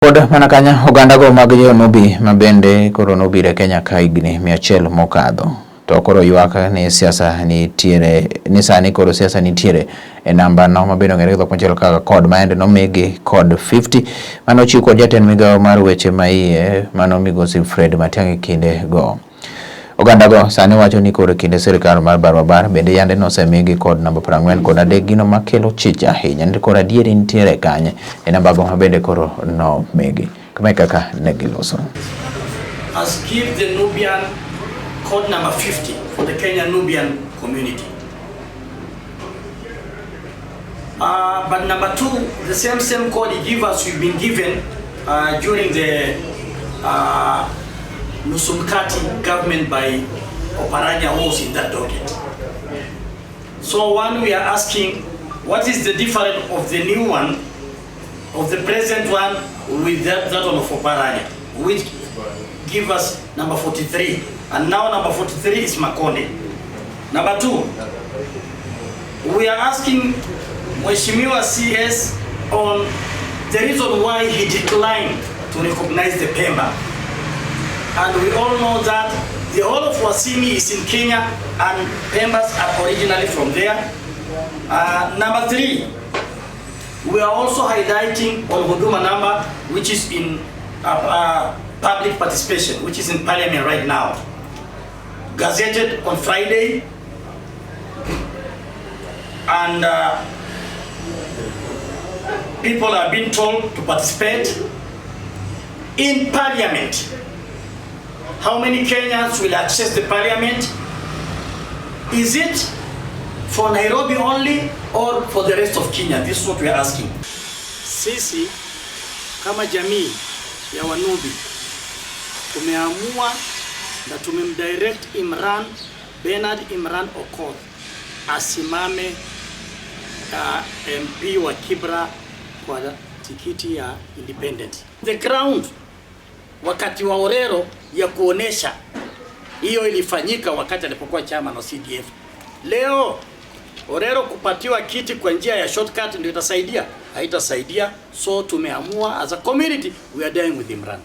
Pod mana kanyo ogandago mag jo-Nubi ma bende koro nobiro e Kenya ka higni 100 mokadho to koro ywak ni siasa nitiere ni sani koro siasa nitiere e namba no ma bende ong'ere gi dhok machielo kaka kod ma ende nomigi kod 50 mane ochiw kod jatend migawo mar weche ma iye mano migosi Fred Matiang'i kinde go. Ogandago sani wacho ni koro kinde sirkal mar Barbabar bende yande nosemigi kod namba 43 gino makelo chich ahinya ni koro adieri nitiere kanye e nambago ma bende koro nomigi. Kama e kaka ne giloso. Has give the Nubian code number 50 for the Kenya Nubian community. But number two, the same code he give us, we've been given during the Nusu Mkate government by Oparanya, who was in that docket. So one, we are asking, what is the difference of the new one, of the present one, with that one of Oparanya, which give us number 43, and now number 43 is Makonde. Number two, we are asking Mheshimiwa CS on the reason why he declined to recognize the Pemba. And we all know that the whole of Wasini is in Kenya and Pembas are originally from there. Number three, we are also highlighting on Huduma number, which is in public participation, which is in parliament right now. Gazetted on Friday, and people are being told to participate in parliament. How many Kenyans will access the parliament? Is it for Nairobi only or for the rest of Kenya? This is what we are asking. Sisi kama jamii ya Wanubi tumeamua na tumemdirect Imran Bernard Imran Okoth asimame MP wa Kibra kwa tikiti ya independent. The ground wakati wa Orero ya kuonesha hiyo ilifanyika wakati alipokuwa chama na CDF. Leo Orero kupatiwa kiti kwa njia ya shortcut ndio itasaidia? Haitasaidia. So tumeamua as a community we are dying with Imran.